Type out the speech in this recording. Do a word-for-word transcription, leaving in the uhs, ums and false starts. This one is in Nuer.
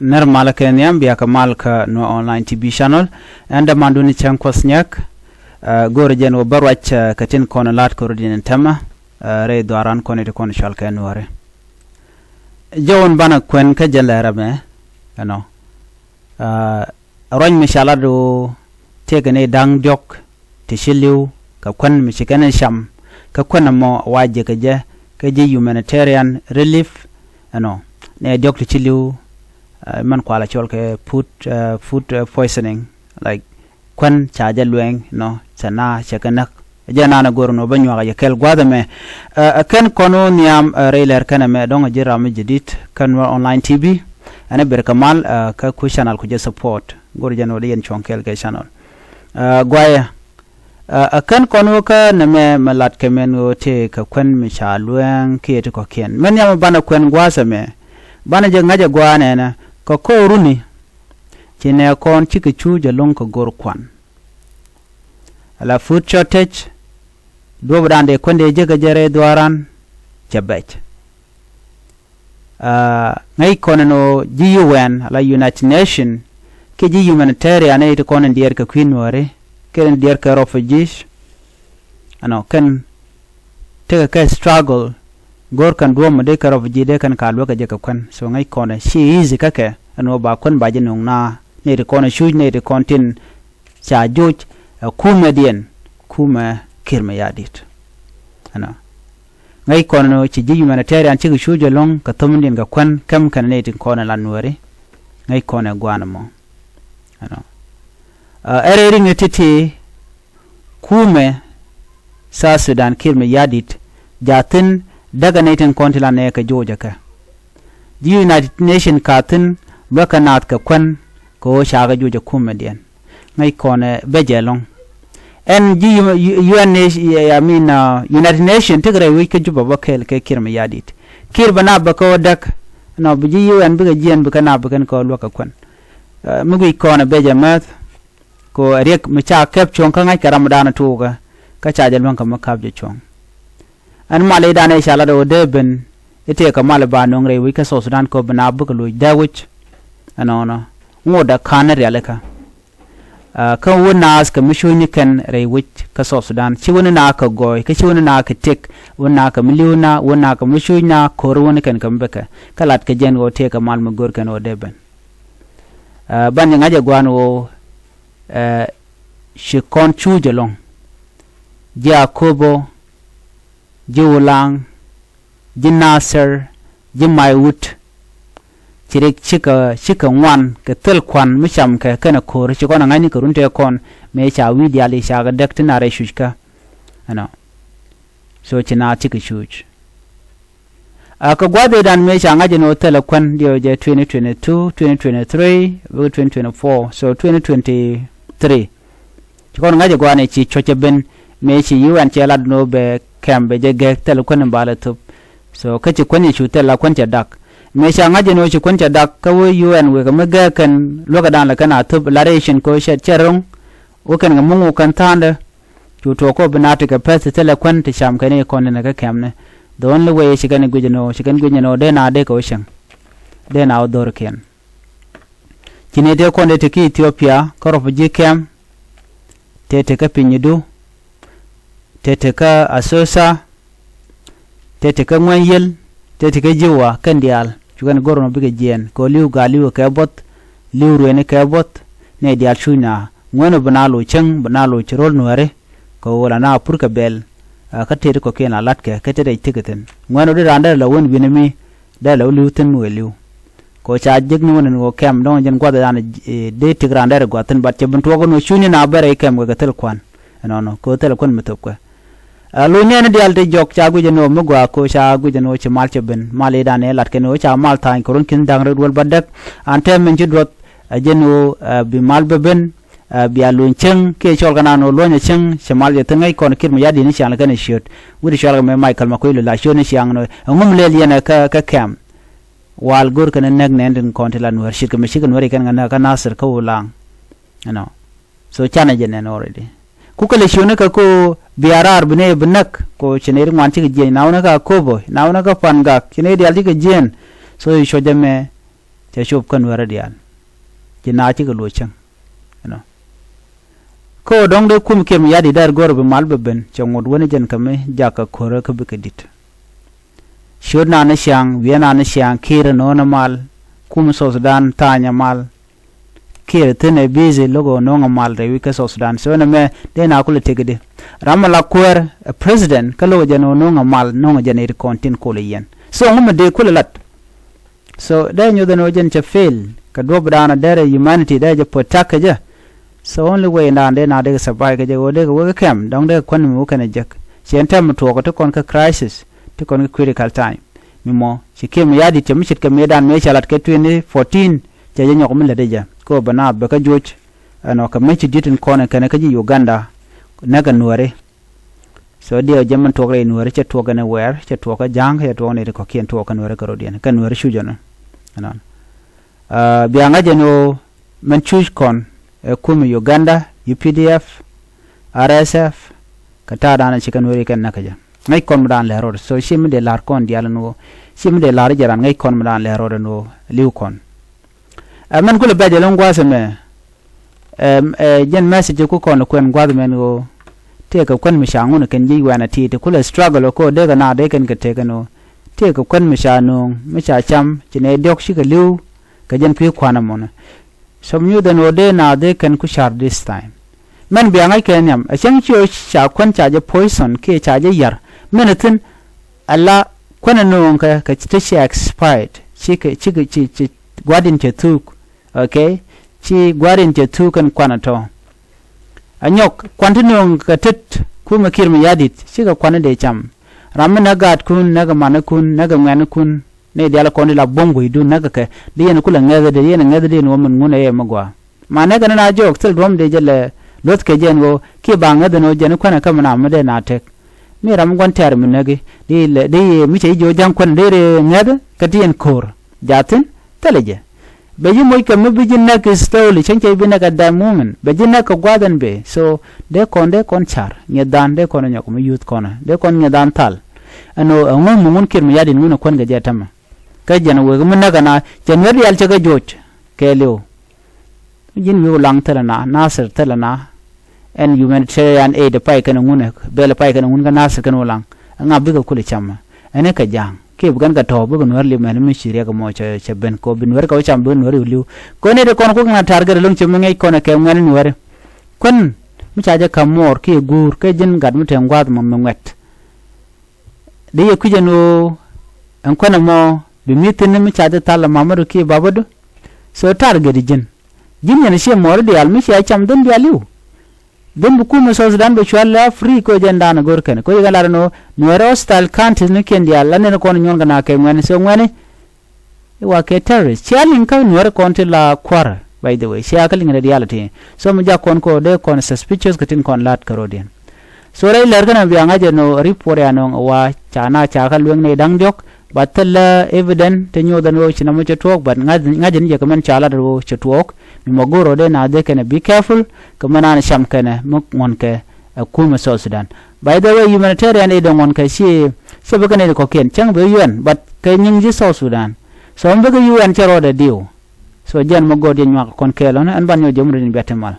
Nɛr malä kɛ nhiam, bia kɛ mal kä Nuer Online T V channel. Ɛn dämandun Cäŋ Kuɔth Nyɛk. Go̱o̱rä jɛn wä bä ruac kɛ tin kɔn la̱t kɛ rut in tɛmɛ rɛy dhuaaran kɔn i̱ ti kɔn cual kɛ Nuääri. Jɛ wun banɛ kuɛn kä jɛ lɛr ɛmɛ ɛnɔ. Ruac mi ca lat ɣöö tëëkɛ ni da̱ŋ diɔ̱k ti ci li̱w kɛ kuän mi ci kɛn cam. Kä kuän ɛmɔ wa jiäkä jɛ kä ji̱ humanitarian relief ɛnɔ. Nɛ diɔ̱k ti ci li̱w mɛn kualɛ cɔl kɛ food, food poisoning, like kuän ca jɛ luɛŋ nɔ cɛ na cɛ kɛ näk. Jɛ nanɛ go̱r nɔ bä nyuak a yɛ kɛl gua̱th ɛmɛ. Ɛ kɛn kɔn wä nhiam rɛy lɛr kɛn ɛmɛ dɔ̱ŋ a ji̱ ram mi jɛ di̱t kä Nuer Online T V. Ɛn ɛ ber kɛ mal kä ku channel ku jɛ support go̱r jɛ nɔ di yɛn cuɔ̱ŋ kɛl kɛ channel. Guayɛ ɛ kɛn kɔn wä kä nɛmɛ mɛ lat kɛ mɛn wä tëë kɛ kuɛn mi ca luɛŋ kiɛ ti kɔ̱kiɛn mɛn nhiam banɛ kuɛn gua̱th ɛmɛ. Banɛ jɛ ŋa̱c ɛ gua̱a̱n ɛnɛ kɛ ko̱o̱runi. Ci nɛ kɔn cikɛ cuuc ɛlɔ̱ŋ kɛ go̱r kuan. Ala food shortage, duɔ̱pdan dee kuändɛ jekä jɛ rɛy dhuaaran cɛ bɛc. Ŋäc kɔn ɛn ɣöö ji̱ U N ala United Nation kiɛ ji̱ humanitarian ɛ ti kɔn in diɛɛr kɛ kui̱ Nuääri kiɛ in diɛɛr kɛ refugees. Ɛnɔ kɛn tekɛ kɛ struggle. Go̱o̱r kɛn duɔ̱ɔ̱p mi dee kɛ refugee dee kɛn ka luäk kɛ jɛ kɛ kuän. So ŋäc kɔnɛ ci easy kä kɛ ɛn ɣöö ba kuän ba ji̱ nuŋ na nɛy ti kɔn ɛ cuuc nɛy ti kɔn tin ca joc ɛ kumɛdiɛn kumɛ Kiir Mayardit. Ɛnɔ ŋäc kɔnɛ nɔ ci ji̱ humanitarian cikɛ cuuc ɛlɔ̱ŋ kɛ thömdiɛn kɛ kuän kɛm kɛn nɛy ti kɔn ɛ la Nuääri. Ŋäc kɔnɛ gua̱a̱n ɛmɔ ɛnɔ ɛ rɛy riŋɛ ti̱ti̱. Kumɛ South Sudan Kiir Mayardit ja̱thi̱n däkɛ nɛy tin kɔn ti la nɛɛkɛ jo̱o̱cä kɛ. Ji̱ United Nation ka̱thi̱n luäkɛ naath kɛ kuän kɛ ɣöö cakɛ jo̱o̱cä kumɛdiɛn. Ŋäc kɔnɛ bɛ jɛ lɔ̱ŋ. Ɛn ji̱ U N, I mean United Nation tekɛ rɛy wec kä Juba bä kɛɛl kɛ Kiir Mayardit. Kiir bɛ naap bɛ kɛ ɣöö däk nɔ bi ji̱ U N bikɛ jiɛn bikɛ naap bikɛn kɛ ɣöö luäk kɛ kuän. Mi guic kɔnɛ bɛ jɛ määth. Kɛ ɣöö ɛ riɛk mi ca kɛp cuɔ̱ŋ kä ŋa̱ckɛ ramdan tuukɛ kä ca jɛ luäŋ kɛ mi ka̱p jɛ cuɔ̱ŋ. Ɛn mal i̱dan ëë ca lat ɣöö dee ben i̱ tëëkɛ mal i̱ ba nöŋ rɛy wec kä South Sudan kɛ ɣöö bi na bikɛ loc dee wec. Ɛnɔnɔ ŋot ɛ ka̱n rialikä. Kä wä naath kɛ mi cucni kɛn rɛy wec kä South Sudan ci wä ni na kɛ gɔɔy kä ci wä ni na kɛ tëk wä na kɛ mi li̱w na wä na kɛ mi cuc na ko̱r wä ni kɛn kɛ mi bikɛ kä lat kɛ jɛn ɣöö tëëkɛ mal mi go̱r kɛn ɣöö dee ben. Ban jɛ ŋa̱c ɛ gua̱a̱n ɣöö ci kɔn cuuc ɛlɔ̱ŋ. Ji̱ Akobo, ji̱ Ulaŋ, ji̱ Nasir, ji̱ Maiwut. Ci rik cikɛ cikɛ ŋuan kɛ thil kuan mi cam kɛ kɛnɛ ko̱r ci kɔn ɛ ŋa̱cni kɛ run tëë kɔn mëë ca wi̱i̱ diaal i̱ ca kɛ däk ti na rɛy cuc kä. Ɛnɔ. So ci na cikɛ cuuc. A kɛ gua̱th ëëdan mëë ca ŋa̱c ɛn ɣöö thilɛ kuän diɛw jɛ twenty twenty-two, twenty twenty-three, bikɛ twenty twenty-four, so twenty twenty-three. Ci kɔn ŋa̱c ɛ gua̱a̱n ɛ ci cuɔ̱cä ben mëë ci U N cɛ lat ɛn ɣöö bɛ kɛm bɛ jɛ gɛk thilɛ kuän in ba lɛ thop. So kä ci kuän yɛ cu thilɛ la kuän cɛ dak. Mëë ca ŋa̱c ɛn ɣöö ci kuän cɛ dak kä wee U N wekɛ mi gɛk kɛn luäkädan lɛ kɛn a thop la rɛy cin kɛ ɣöö cɛ cɛ ro̱ŋ. Wä kɛn kɛ muŋ wä kɛn tha̱a̱ndɛ. Cu tuɔɔk kɔ bi na tekɛ pɛth ti thilɛ kuän ti cam kɛn i̱ kɔn inɛ kä kɛmni. The only way ci kɛn i̱ guic inɔ ci kɛn guic inɔ dee na dee kɛ wä cieŋ. Dee na wä dhorikiɛn. Ci ni tëë kɔn dee te kä Ethiopia kä refugee camp. Tëë te kä Pinyudu. Tëë te kä Asosa. Tëë te kä Ŋuɛny Yiel. Tëë te kä Jiwa kɛn diaal cu kɛn go̱r nɔ bikɛ jiɛɛn kɛ ɣöö li̱w gaal li̱w kɛ buɔth. Li̱w ruëëni kɛ buɔth. Nɛy diaal cuc na ŋuɛ̈n ɔ bi na loc cäŋ bi na loc ci ro̱l Nuääri. Kɛ ɣöö la na pur kɛ bɛl kä tëë ti kɔ̱kiɛn la la̱tkɛ kä tëë rɛc thi̱k thi̱n ŋuɛ̈n ɔ di raan derɛ la wen wi̱nɛ mi derɛ la wä li̱w thi̱n mi wëë li̱w. Kɛ ɣöö ca jek ni wen ɛn ɣöö kɛm dɔ̱ŋ jɛn gua̱th dan dee ti̱k raan derɛ gua̱th thi̱n bat cɛ bin tuɔɔk ɛn ɣöö cuc ni na bɛ rɛy kɛm kɛ kɛ thil kuan. Ɛnɔnɔ kɛ ɣöö thil kuan mi thopkɛ. Ɛ lo̱c nɛɛni diaal ti jɔk ca guic ɛn ɣöö mi gɔaa kɛ ɣöö ca guic ɛn ɣöö ci mal cɛ ben mal i̱dan ɛ lat kɛn ɣöö ca mal tha̱a̱ny kɛ run ki̱n da̱ŋ rɛw duel bädäk. An tɛm min ci duɔth ɛ jɛn ɣöö ɛ bi mal bä ben. Ɛ bia luny cäŋ kiɛ cɔl kɛ naan ɣöö luɔ̱nyɛ cäŋ cɛ mal jɛ thi̱n ŋäc kɔn Kiir Mayardit ni ciaŋ lɛ kɛn ɛ ciöt. Wi̱cdɛ cɔal kɛ mɛ Michael Makuei Lueth la ciöt ni ciaŋ nɔ ɛŋu mi lɛl yɛn ɛ kä kɛm. Wal go̱r kɛn ɛ näk nɛn tin kɔn ti la Nuäär ce̱tkɛ mi cikɛ Nuäär i̱ kɛn kɛ näk kä Nasir kä Ulaŋ. Ɛnɔ. So canɛ jɛ nɛn already. Ku kɛ lɛ ciötni kɛ ko bia raar bi nɛy bi näk ko ci nɛy ri ŋuan cikɛ jiɛny na wunɛ kä Akobo na wunɛ kä Pangak ci nɛy diaal cikɛ jiɛn. So i̱ cuɔ̱cɛ mɛ. cɛ cop kä Nuäärä diaal. Ci na cikɛ luɔc cäŋ. Ɛnɔ. Kä ɣöö dɔ̱ŋ dee kum Kiir Mayardit dee go̱r bi mal bɛ ben, cɛ ŋot wen jɛn kɛ mi jakä ko̱rä kä bikɛ di̱t. Ciöt nan ni ciaŋ, wi̱i̱ nan ni ciaŋ, Kiir no̱o̱ŋ mal, kum South Sudan tha̱a̱nyɛ mal. Kiir thi̱n ɛ busy lo̱k ɣöö no̱o̱ŋ mal rɛy wi̱c kä South Sudan. So nɛmɛ dee na kulɛ tëkdi. Ram mi la kuäär ɛ president kä lo̱k jɛn ɣöö no̱o̱ŋ mal, no̱o̱ŋ jɛn iti kɔn tin kulɛ yɛn. So ŋu mi dee kulɛ lat. So dee nyuth ɛn ɣöö jɛn cɛ fail kɛ duɔ̱p dan derɛ humanity dee jɛ protect kɛ jɛ. So only way dan dee na dee kɛ survive kɛ jɛ ɣöö dee kɛ wek kɛm dɔ̱ŋ dee kɛ kuän mi wä kɛn ɛ jek. Ciɛ ɛn tɛm mi tuɔɔk ti kɔn kä crisis, ti kɔn kä critical time. Mi mɔ ci Kiir Mayardit cɛ mi ce̱tkɛ mëëdan mëë cɛ lat kɛ twenty fourteen, cɛ jɛ nyɔk mi lät ɛ jɛ. Kɛ ɣöö bɛ na bɛ kä juɔc ɛnɔ kɛ mëë ci di̱t in kɔn ɛ kɛn kä ji̱ Uganda. Näk ɛ Nuääri. So diɛ jɛ min tuɔk rɛy Nuääri, cɛ tuɔk kɛn ɛ Wɛɛr, cɛ tuɔk kä Ja̱a̱ŋ, cɛ tuɔk ni ti kɔ̱kiɛn, tuɔk kä Nuääri kärɔ̱diɛn, kä Nuääri cuc ɛnɔ. Ɛnɔ. Ah, bia ŋa̱c ɛn ɣöö min cuc kɔn ɛ kum Uganda, U P D F, R S F, kɛ ta̱a̱ dan ci kɛ Nuääri kɛn näk kɛ jɛ. Ŋäc kɔn mi dan lɛr rɔɔd. So ci mi dee la̱r kɔn diaal ɛn ɣöö, ci mi dee la̱r jɛ ran, ŋäc kɔn mi dan lɛr rɔɔd ɛn ɣöö li̱w kɔn. Ɛ mɛn kulɛ bɛc ɛlɔ̱ŋ gua̱a̱th ɛmɛ. Ɛ, ɛ, jɛn message ku kɔn kuɛn gua̱a̱th mɛn ɣöö tëëkɛ kuän mi ca ŋun kɛn ji̱ wɛn a ti̱i̱t kulɛ struggle kä dee kɛ na dee kɛn kɛ tëëkɛ ni ɣöö tëëkɛ kuän mi ca nööŋ mi ca cam ci nɛ diɔ̱k cikɛ li̱w kɛ jɛn kui̱ kua̱n ɛmɔnɛ. Som nyuth ɛn ɣöö dee na dee kɛn ku ca̱r this time. Mɛn bia ŋa̱c kɛ nhiam ɛ cäŋ ci ɣöö ca kuän ca jɛ poison kiɛ ca jɛ ya̱r mɛn ɛ thi̱n. Ala kuän ɛ nööŋ kɛ kɛ ti ci expired cikɛ cikɛ ci ci gua̱di̱n cɛ thuuk. Okay. Ci gua̱di̱n cɛ thuk kɛn kuanɛ tɔ. Anyɔk kuan ti nööŋ kɛ tet kumɛ Kiir Mayardit cikɛ kuanɛ dee cam. Ram mi näk gaatkun, näk manikun, näk ŋuɛnikun. Ni diaal kɔn di la buɔ̱m gui̱dun näk kɛ di yɛn kulɛ ŋäth di yɛn ŋäth di yɛn wä min ŋun ɛ yɛ mi gɔaa. Ma näk kɛn na jɔɔk thil duɔ̱m di jɛ lɛ luɔth kɛ jɛn wä kiɛ ba ŋäth ni wä jɛn kuanɛ kä mi na mi dee na tek. Mi ram mi gua̱n tɛɛr mi näk di lɛ di mi cɛ ji̱ jiɔ ja̱ŋ kuanɛ di ri ŋäth kɛ ti yɛn ko̱r. Jathin thilɛ jɛ. Bɛ ji̱ moc kɛ mi bi ji̱ näk slowly, cäŋ cɛ bi näk at that moment. Bɛ ji̱ näk kɛ gua̱a̱th ɛn bee. So dee kɔn, dee kɔn car ŋi̱eth dhan, dee kɔn nyɔk mi yuth kɔn, dee kɔn ŋi̱eth dhan thal. Ɛn ɣöö ɛŋu mi ŋun Kiir Mayardit ŋun ɛ kuän kɛ jɛ tämɛ. Kä jɛn wek mi näk ɛna cɛ Nuɛr diaal cɛ kɛ joc kɛɛliw. Mi ji̱n wi̱i̱ Ulaŋ thilɛ na, Nasir thilɛ na. Ɛn humanitarian aid pay kɛn ŋun ɛ bɛl pay kɛn ŋun kä Nasir kɛn Ulaŋ. Ɛŋa bikɛ kulɛ cam ɛ? Ɛn ɛ kɛ ja̱a̱ŋ kiɛ bi kɛn kɛ tɔ̱ɔ̱k bikɛ Nuɛr li̱m ɛn mi ci riɛk ɛmɔ cɛ cɛ ben kɔ bi Nuɛr kɛ wä cam bi Nuɛr i̱ li̱w. Kɔn ɛ ti kɔn kuäk na ta̱r kɛ rɛ lo̱ŋ cɛ mi ŋäc kɔn ɛ kɛ ŋuɛ̈ni Nuɛri. Kuän mi ca jɛ ka̱m muɔɔr kiɛ guur kɛ ji̱n gat mi te ŋua̱th mɔ mi ŋuɛt. Di yɛ kui̱c ɛn ɣöö ɛn kuän ɛmɔ bi mi thi̱n mi ca jɛ thal ɛ mamädu kiɛ babädu. So ta̱r gɛt i̱ ji̱n. Ji̱n yɛn ciɛ muɔɔri diaal mi cia cam dhin diaal i̱w. Dhin bi kumɛ South Sudan bɛ cual la free ko jɛn dan go̱r kɛn ko jɛ kɛn lar ɛn ɣöö Nuɛɛrɛ hostile countries ni kiɛn diaal la nen kɔn nyuɔn kɛ na kɛ ŋuɛni. So ŋuɛni i̱ wa kɛ terrorist cia liŋ kä Nuɛɛrɛ kɔn ti la kuarɛ. By the way cia kä liŋ rɛ diaal ti. So mi jak kɔn ko dee kɔn suspicious kɛ tin kɔn la̱t kä ro̱diɛn. So rɛy lɛr kɛn a bia ŋa̱c ɛn ɣöö report ya nɔŋ wa ca na ca kä lueŋ ni da̱ŋ diɔ̱k. But thilɛ evident ti nyuɔth ɛn ɣöö ci nɔmɔ cɛ tuɔɔk, but ŋa̱c ŋa̱c ɛn jɛ kɛ mɛn ca lat ɛn ɣöö cɛ tuɔɔk. Mi mɔ go̱o̱r ɣöö dee na dhie kɛn ɛ be careful kɛ mɛn an cam kɛn ɛ mi ŋuɔ̱n kɛ ɛ kumɛ South Sudan. By the way humanitarian aid ɛ ŋuɔ̱n kɛ ci ci bi kɛn aid kɔ̱kiɛn cäŋ bi U N but kɛ nyiŋ ji̱ South Sudan. So mi bi kɛ U N cɛ rɔɔdɛ diw. So jɛn mɔ go̱o̱r jɛ nyuak kɔn kɛɛl ɔn ɛn ban nyɔk jɛ mudɛ ni bia ti mal.